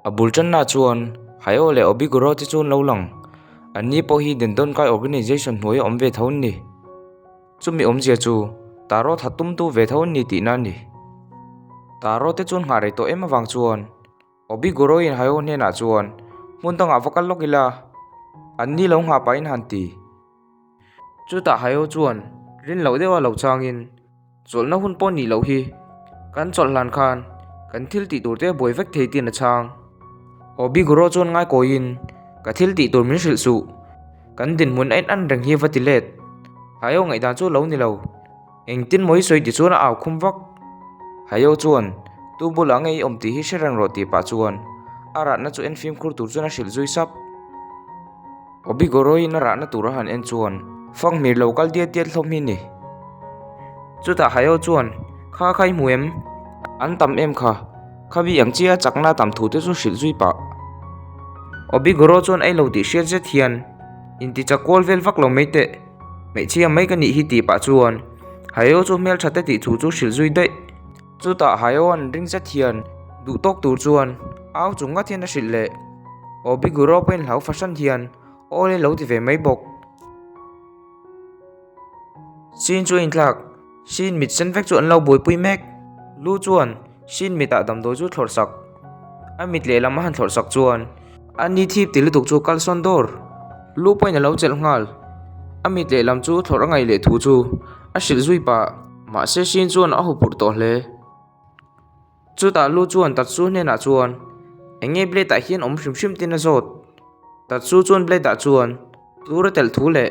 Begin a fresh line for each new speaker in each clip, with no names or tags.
A bul tanna chuan Hayo leh Obiguro te chu an lo lang. Anni pawh hi Dendonkai Organization hnuaia awm ve tho an ni. Chumi awmzia chu Taro that tumtu ve tho an ni tihna a ni. Taro te chuan nghah rei tawh em avang chuan Obiguro-in Hayo hnenah chuan hmun dangah va kal lawk ila, anni lo nghah pahin han ti. Chutah Hayo chuan rin loh deuha lo changin, Chawlhna hun pawh nih loh hi, kan chawlh hlan khan kan thil tih tur te a buai vek thei tiin a chhang. Obiguro chuan ngaikawiin, Ka thil tih tur min hrilh suh, kan dinhmun a in an reng hi va ti let. Hayo ngaihdan chu lo ni lo, engtin maw i sawi ti chuan a au khum vak. Hayo chuan, Tu bulah nge i awm tih hi hre reng rawh tih pah chuan a ratna chu en fimkhur tur chuan a hrilh zui sap. Obigoroin a rahna tur a han en chuan fanghmir lo kal diat diat hlawm hi ni. Chutah Hayo chuan, Kha kha i hmu em? An tam em kha? Khabi ang chiah a chakna tam thu te chu hrilh zui pah. Obigoro chuan ei lo tih hriat zet hian, Inti chak kual vel vak lo mai teh, hmeichhia mai ka nih hi tih pah chuan Hayo chu hmeltha te tih thu chu hrilh zui daih. Chutah Hayo-a'n ring zet hian duh tawk tur chuan au chung ngat hian a hrilh leh. Obiguro pawhin hlau fahran hian aw le lo ti ve mai bawk. Sin chu a inthlak, Sin mit sen vek chu an lo buaipui mek. Lu chuan Sin mitah damdawi chu thlawrh sak. A mit lehlam a han thlawrh sak chuan a ni thip ti lutuk chu kal sawn dawr. Lu pawhin a lo chelh nghal. A mit lehlam chu thlawrh a ngaih leh thu chu a hrilh zui pah. Mahse Shin chuan a huphurh tawh hle. Chutah Lu chuan Tatsu hnenah chuan, Eng nge blade ah hian awm hrim hrim tin a zawt? Tatsu chuan blade ah chuan tur a telh thu leh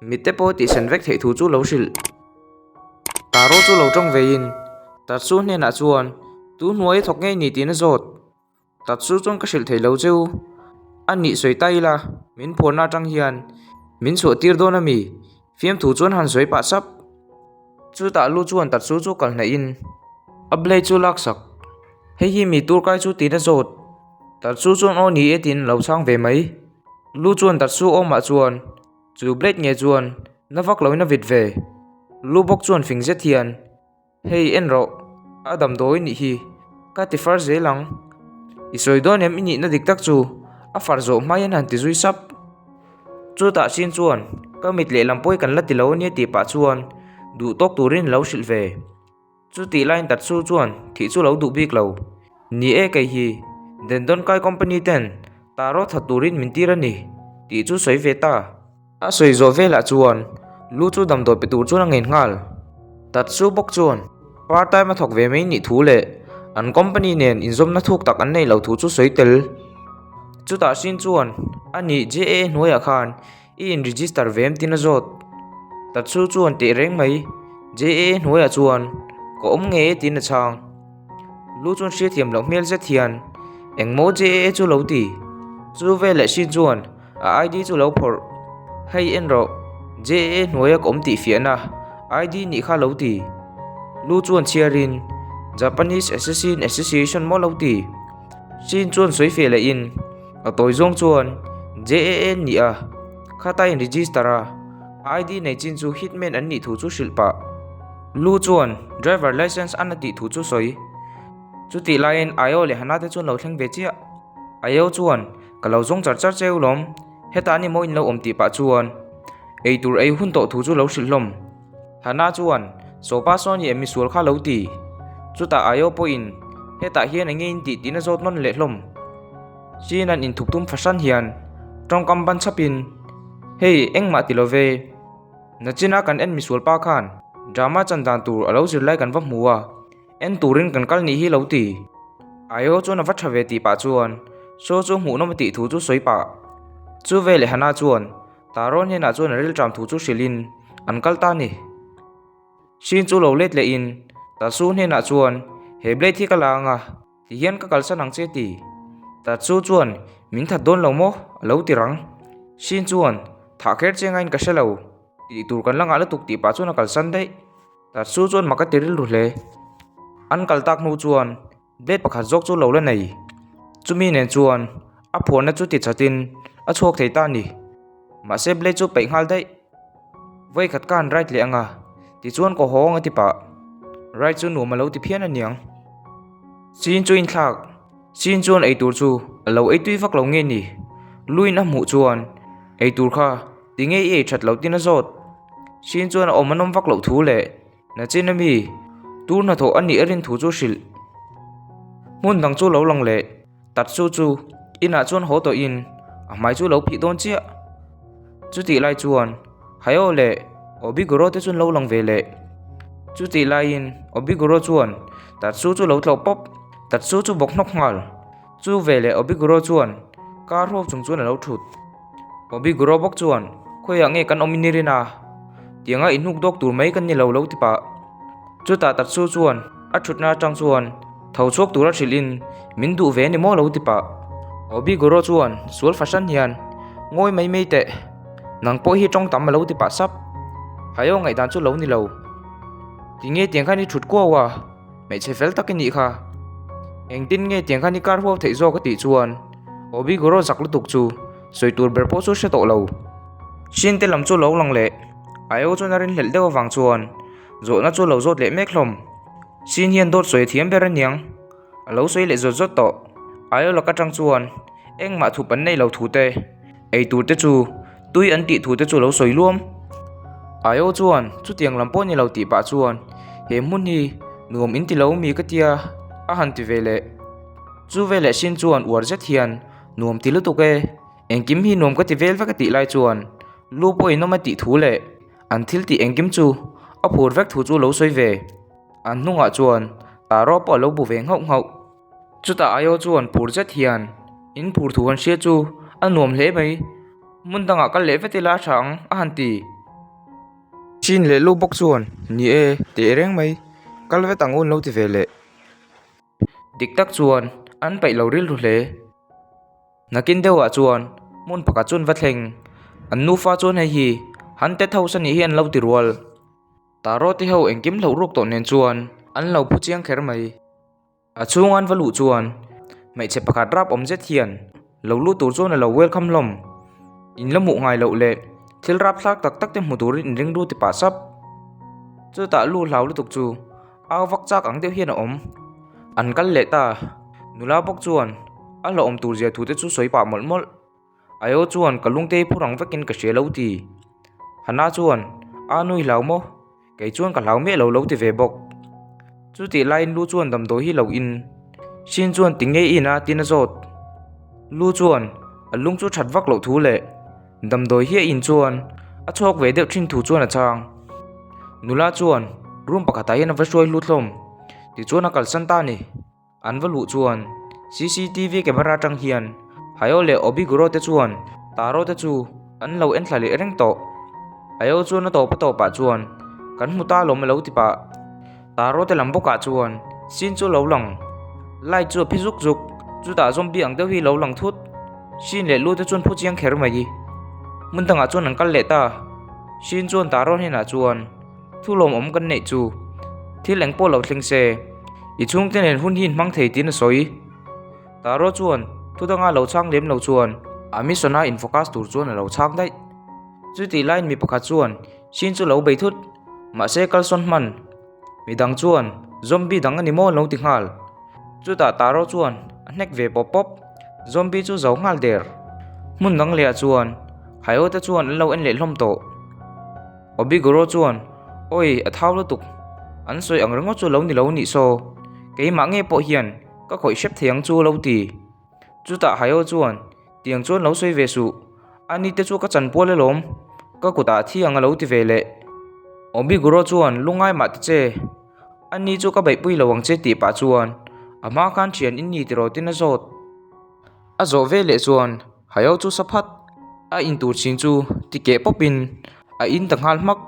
mitte pawh tihsen vek theih thu chu lo hrilh. Taro chu lo tawng veiin Tatsu hnenah chuan, Tu hnuai a thawk ngei ni tiin a zawt. Tatsu chuan ka hrilh thei lo cheu. A nih sawi ta ila, min phuarna atang hian min chhuah tir dawn a mi? Fiamthu chuan han sawi pah sap. Chutah lu chuan Tatsu chu kal hnaih in a blade chu lak sak. Hei hi mi tur kai chu tiin a zawt. Tatsu chuan aw ni e tiin a lo chhang ve mai. Lu chuan Tatsu awmah chuan chu blade nge chuan na vak loin a vit ve. Lu bawk chuan fing zet hian. Hei en rawh, a damdawi nih hi, ka ti far zel ang. I sawi dawn em i nihna dik tak chu, a far zawh hma hian han ti zui sap. Chutah chin chuan ka mit lehlam pawh hi kan la ti lo ania tih pah chuan duh tawk turin lo hrilh ve. Chutih laiin Tatsu chuan thih chu lo duh bik lo. Ni e kei hi, Dendonkai company ten taro that turin min tir a ni tih chu sawi ve ta. A sawi zawh velah chuan lu chu damdawi pe tur chuan a ngen nghal. Tatsu bawk chuan part time a thawk ve mai nih thu leh an company nen inzawmna thuk tak an neih loh thu chu sawi tel. Chutah Shin chuan a nih JAA hnuaiah khan i in register ve em tin a zawt. Tatsu chuan teh reng mai JAA hnuaiah chuan ka awm ngei e tiin a chhang. Lu chuan hriathiam loh hmel zet hian engmaw JAA chu lo ti. Chu veleh Shin chuan A ID chu lo phawrh. Hei en rawh, JAA hnuaia ka awm tih fiahna ID nih kha lo ti. Lu chuan chhiarin, Japanese Assassin Association maw lo ti. Shin chuan sawi feh lehin, a tawi zawng chuan JAA an nih a, khata in register a, ID nei chin chu hitman an nih thu chu hrilh pah. Lu chuan driver license an a tih thu chu sawi. Chutih laiin Ayo leh Hana te chuan lo thleng ve chiah. Ayo chuan Ka lo zawng char char cheu lawm, hetah ni maw in lo awm tih pah chuan ei tur ei hun tawh thu chu lo hrilh hlawm. Hana chuan Sopa sawn i em misual kha lo ti. Chutah Ayo pawhin hetah hian enge in tih tiin a zawt nawn leh hlawm. Chin an inthup tum fahran hian tawngkam ban chhapin, Hei engmah ti lo ve. Nachina kan en misual pa khan drama chan dan tur a lo zir lai kan va hmu a. En turin kan kal nih hi lo ti. Aio chuan a va tha ve tih pah chuan Saw chu hmuhnawm a tih thu chu sawi pah. Chu veleh Hana chuan Taro hnenah chuan a rilṭam thu chu hrilhin an kal ta ni. Shin chu lo let lehin Tatsu hnenah chuan he blade hi ka la ang a, tihian ka kalsan ang che ti. Tatsu chuan min that dawn lo maw a lo ti rang. Shin chuan thah kher che ngain ka hre lo tih tur kan la ngah lutuk tih pah chuan a kalsan daih. Tatsu chuan mak a ti rilru hle. An kal tak hnu chuan blade pakhat zawk chu lo la nei. Chumi nen chuan a phuarna chu ti chatin a chhuak thei ta a ni. Mahse blade chu peih nghal daih. Vawikhat ka han ride leh ang a, tichuan ka haw ang a ti pah. Ride chu nuam a lo ti phian a niang. Chin chu inthlak. Sin chuan eitur chu a lo ei tui vak lo nge ni? Luin a hmuh chuan eitur kha tinge i ei that lo tin a zawt. Sin chuan a awm a nawm vak loh thu leh Nachin ami tur hnathawh a nih a rin thu chu hrilh. Hmun dang chu lo lang leh Tatsu chu inah chuan haw tawhin a hmai chu lo phih dawn chiah. Chutih lai chuan Hayao leh Obiguro te chuan lo lang ve leh. Chutih laiin Obiguro chuan Tatsu chu lo tlawh pawp. Tatsu chu bawk hnawk nghal. Chu ve leh Obiguro chuan car hruak chung chuan a lo thut. Obiguro bawk chuan khawiah nge kan awm in i rin a? Tianga inhnuk dawk tur mai kan ni lo lo ti pah. Chutah Tatsu chuan a thutna atang chuan tho chhuak tura hrilh in min duh ve a ni maw lo ti pah. Obiguro chuan sual fahran hian ngawi mai mai teh nang pawh hi tawng tam a lo ti pah sap. Haio ngaihdan chu lo ni lo. Tinge tiang khan i thut kuau a, hmeichhe fel tak i nih kha. Engtin nge tiang khan i kar huau theih zawk a tih chuan Obiguro zak lutuk chu sawi tur ber pawh chu hre tawh lo. Shin te lam chu lo lang leh Aio chuan a rinhlelh deuh avang chuan Zawhna chu lo zawt leh mek hlawm. Sin hian dawt sawi a thiam ber aniang. A lo sawi leh zawt zawt tawh. Aio lak atang chuan engmah thup an nei lo thu te, ei tur te chu tui an tih thu te chu lo sawi luam. Aio chuan chutiang lam pawh ni lo tih pah chuan he hmun hi nuam in ti lo mi ka tia a han ti ve leh. Chu veleh Sin chuan uar zet hian nuam ti lutuk e, engkim hi nuam ka ti vel vek a tih lai chuan lu pawh in awm a tih thu leh An thil tih engkim chu a phur vek thu chu lo sawi ve. An hnungah chuan Taro pawh a lo bu ve nghauh nghauh. Chutah Aio chuan phur zet hian in phur thu han hria chu a nuam hle mai. Hmun dangah kal leh vet ila a tha ang a han ti. Chin leh lu bawk chuan ni e teh reng mai kal vet ang u an lo ti ve leh. Dik tak chuan an paih lo rilru hle. Nakin deuhah chuan hmun pakhat chuan va thleng. An nufa chuan hei hi Haunted House anih hi an lo ti rual. Taro te ho engkim hlauh ruk tawh nen chuan an lo phu chiang kher mai. A chhunga an va luh chuan hmeichhe pakhat rap awm zet hian lo lut tur chuan a lo welcome hlawm. In la hmuh ngai loh leh thil rap thlak tak tak te hmu turin in ring ru ti pah sap. Chutah lu hlau lutuk chu Au vak chak ang deuh hian a awm. An kal leh ta. Nula bawk chuan a hlauhawm tur zia thu te chu sawi pah mawlh mawlh. Aio chuan ka lungte hi phur ang vekin ka hria lo ti. Hana chuan a nui hlau maw? Kei chuan ka hlau miah lo lo ti ve bawk. Chutih laiin Lu chuan damdawi hi lo in. Shin chuan ti nge i in a tin a zawt. Lu chuan a lung chu that vak loh thu leh Damdawi hi a in chuan a chhuak ve deuh thin thu chuan a chhang. Nula chuan room pakhatah hian a va hruai hlut hlawm. Tichuan a kalsan ta a ni. An va luh chuan cctv camera atang hian Hayo leh Obiguro te chuan Taro te chu an lo enthla leh reng tawh. Hayo chuan a tawp a tawpah chuan kan hmu ta lawm a lo ti pah. Taro te lam bawkah chuan scene chu a lo lang. Light chu a phi zuk zuk. Chutah zombie ang deuh hi a lo lang thut. Shin leh Lu te chuan phu chiang kher mai. Hmun dangah chuan an kal leh ta. Shin chuan Taro hnenah chuan thu lawmawm kan neih chu thil eng pawh lo thleng se i chhungte nen hun hi in hmang thei tiin a sawi. Taro chuan thu danga lo chhang lem lo chuan a mission a in focus tur chuan a lo chhang daih. Chutih laiin mi pakhat chuan Shin chu lo bei thut. Mahse kalsawn hman midang chuan zombie dang a ni maw an lo ti nghal. Chutah Taro chuan a hnek ve pawp pawp. Zombie chu zo nghal der. Hmun dang lehah chuan Hayo te chuan an lo en leh hlawm tawh. Obiguro chuan Awi a thau lutuk. An sawi ang ringawt chu lo ni lo nih saw. Keimah nge pawh hian ka khawih hrep thei ang chu lo ti. Chutah Hayo chuan Tiang chuan lo sawi ve suh. Ani te chu ka chanpual alawm. Ka kutah thi ang a lo ti ve leh. Obiguro chuan lungai mah ti che. Ani chu ka beihpui lo ang che tih pah chuan a hma khan thian in ni tiraw tin a zawt. A zawh ve leh chuan Hayo chu sa phat a in tur chin chu ti keh pawp in a in ta nghal hmak.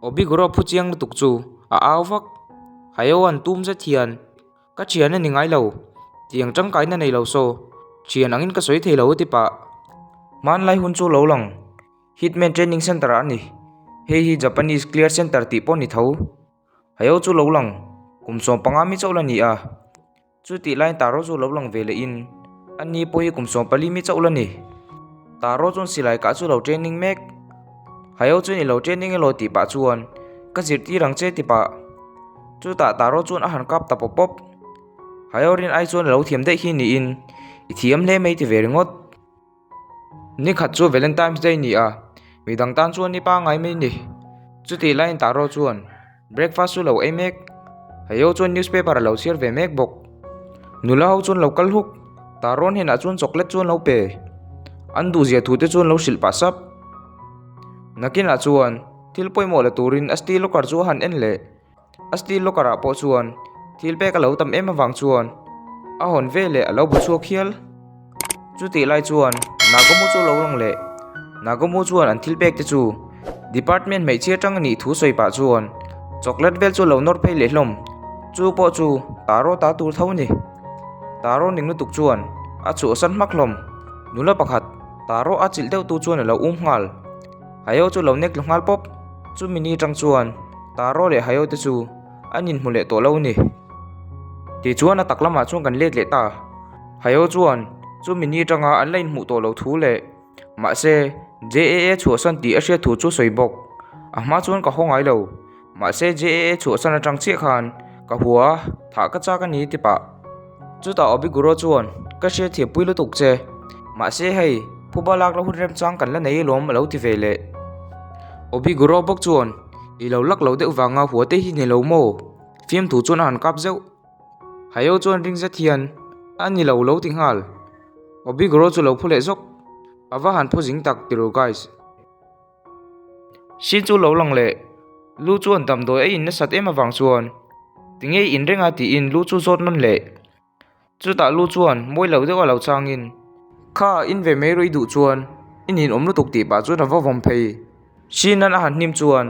Obiguro phu chiang lutuk chu a au vak. Hayo an tum zet hian ka thian a ni ngai lo tiang tangkaina nei lo saw thian angin ka sawi thei lo a ti pah. Hmanlai hun chu lo lang. Hitman Training Center ah a ni. Hei hi Japanese Clear Center tih pawh a ni tho. Hayo chu lo lang kum 15 mi chauh la ni a. Chutih laiin Taro chu lo lang ve leh in ani pawh hi kum 14 mi chauh la ni. Taro chuan silai kah chu lo training mek. Hayo chuan i lo training elaw tih pah chuan ka zirtir ang che ti pah. Chutah Taro chuan a han kap ta pawp pawp. Hayorin ai chuan a lo thiam daih hi niin i thiam hle mai ti ve ringawt. Nikhat chu Valentine's Day ni a, midang tan chuan ni pangngai mai ni. Chutih laiin Taro chuan breakfast chu lo ei mek. Hayo chuan newspaper a lo chhiar ve mek bawk. Nula ho chuan lo kal huk, Taro hnenah chuan chocolate chuan lo pe. An duhzia thu te chuan lo hrilh pah sap. Nakinah chuan thil pawimawh la turin a steel locker chu a han en leh. A steel locker ah pawh chuan thil pek a lo tam em avang chuan a hawn veleh a lo bu chhuak hial. Chutih lai chuan Nagumo chu a lo lang leh. Nagumo chuan an thil pek te chu department hmeichhia atang a nih thu sawi pah chuan chocolate vel chu a lo nawr phei leh hlawm. Chu pawh chu Taro ta tur tho a ni. Taro ning lutuk chuan a chhuahsan hmak hlawm. Nula pakhat Taro a chilh deuh tu chuan a lo um nghal. Hayo chu lo nek tlu nghal pawp. Chumi ni atang chuan Taro leh Hayo te chu an inhmu leh tawh lo a ni. Tichuan a tak lamah chuan kan let leh ta. Hayo chuan chumi ni atanga an la inhmuh tawh lo thu leh mahse JAA chhuahsan tih a hriat thu chu sawi bawk. A hma chuan ka haw ngai lo. Mahse JAA chhuahsan atang chiah khan ka hua a, thah ka chak a ni ti pah. Chutah Obiguro chuan ka hriat thiam pui lutuk che. Mahse hei, phuba lak la hun remchang kan la nei alawm a lo ti ve leh. Obiguro bawk chuan i lo lak lo deuh vanga hua te hi ni lo maw? Fiamthu chuan a han kap zeuh. Hayo chuan ring zet hian a ni lo lo ti nghal. Obiguro chu lo phu leh zawk. A va han phu zing tak ti ru guys. Hri chu lo lang leh lu chuan damdawi a in nasat em avang chuan tinge in reng a tiin lu chu zawt nawn leh. Chutah lu chuan mawi lo deuh a lo changin kha in ve mai rawh i duh chuan i ninawm lutuk tih pah chuan a va vawm phei. Hri nan a han hnim chuan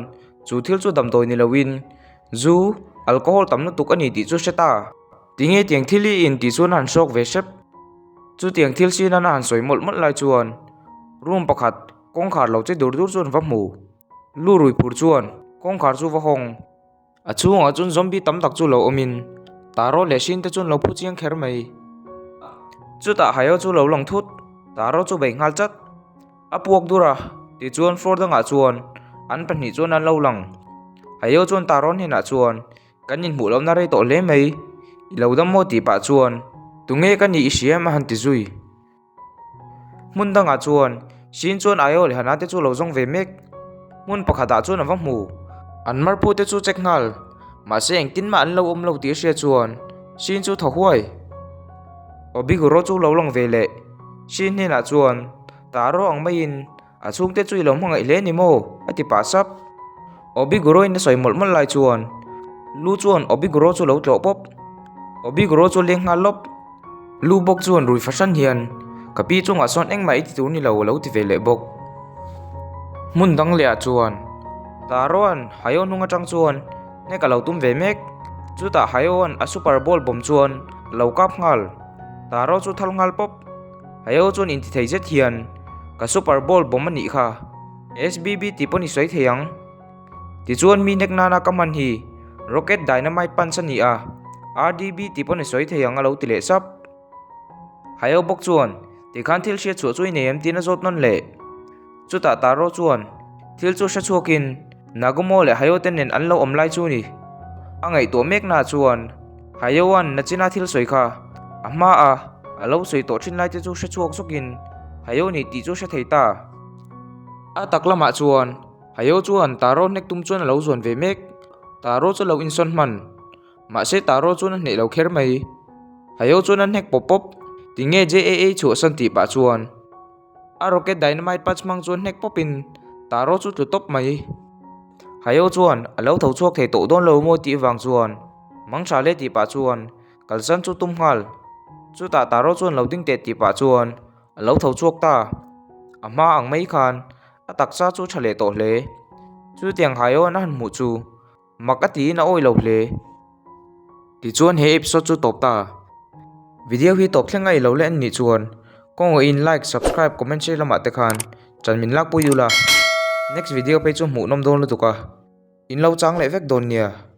chu thil chu damdawi ni loin zu alcohol tam lutuk a ni tih chu hre ta. Tinge tiang thil i in tih chuan a han hrawk ve hrep. Chutiang thil hri nan a han sawi mawlh mawlh lai chuan room pakhat Kawngkhar lo che dur dur chuan va hmu. Lu rui phur chuan kawngkhar chu va hawng. A chhungah chuan zombie tam tak chu lo awmin Taro leh Shin te chuan lo phu chiang kher mai. Chutah Hayo chu lo lang thut, Taro chu bei nghal chat. A puak dur a, tichuan floor dangah chuan an pahnih chuan an lo lang. Hayo chuan Taro hnenah chuan kan inhmuh lohna rei tawh hle mai, i lo dam maw tih pah chuan tunge ka nih i hria em a han ti zui. Hmun dangah chuan Shin chuan Ayo leh Hana te chu lo zawng ve mek. Hmun pakhatah chuan a va hmu. An marpu te chu check nghal. Mahse engtin mah an lo awm lo tih a hria chuan Shin chu thaw huai. Obiguro chu lo lang ve leh. Shin hnenah chuan Taro ang maiin A chhungte chu i lo hmangaih hle ni maw? a ti pah sap. Obiguro-in a sawi mawlh mawlh lai chuan Lu chuan Obiguro chu lo tlawh pawp. Obiguro chu leng nghal lawp. Lu bawk chuan rui fahran hian ka pi chungah sawn engmah i ti tur ni lo a lo ti ve leh bawk. Hmun dang lehah chuan Taroan Hayo hnung atang chuan hnek a lo tum ve mek. Chutah Hayoan a super ball bawm chuan a lo kap nghal. Taro chu thal nghal pawp. Hayo chuan intithei zet hian, Ka super bowl bawm a nih kha, SBB tih pawh ni sawi thei ang. Tichuan mi nek nana ka hman hi Rocket Dynamite Punch a ni a, RDB tih pawh ni sawi thei ang a lo ti leh sap. Hayo bawk chuan, Tikhan thil hriat chhuah chu i nei em tiin a zawt nawn leh. Chutah Taro chuan thil chu hre chhuakin Nagumo leh Hayo te nen an lo awm lai chu ni. A ngaihtuah mek naah chuan Hayoan Nachina thil sawi kha a hma a, a lo sawi tawh thin lai te chu hre chhuak zawkin Hayo ni tih chu hre thei ta. A tak lamah chuan Hayo chuan Taro hnek tum chuan a lo zuan ve mek. Taro chu a lo insawn hman. Mahse Taro chuan a hneh lo kher mai. Hayo chuan a hnek pawp pawp. Tinge JAA chhuahsan tih pah chuan. A rocket dynamite punch hmang chuan hnek pawpin Taro chu tlu tawp mai. Hayo chuan a lo tho chhuak thei tawh dawn lo maw tih vang chuan mang tha le tih pah chuan kalsan chu tum nghal. Chutah Taro chuan lo ding teh tih pah chuan a lo tho chhuak ta. A hma ang mai khan a taksa chu tha leh tawh hle. Chutiang Hayo an han hmuh chu Mak a tiin a awih lo hle. Tichuan he episode chu tawp ta. Video hi tawp thleng a i lo leh en nih chuan kawngawhin like, subscribe, comment share lamah te khan chan min lakpui ula. Next video phei chu hmuhnawm dawn lutuk a, in lo chang leh vek dawn nia.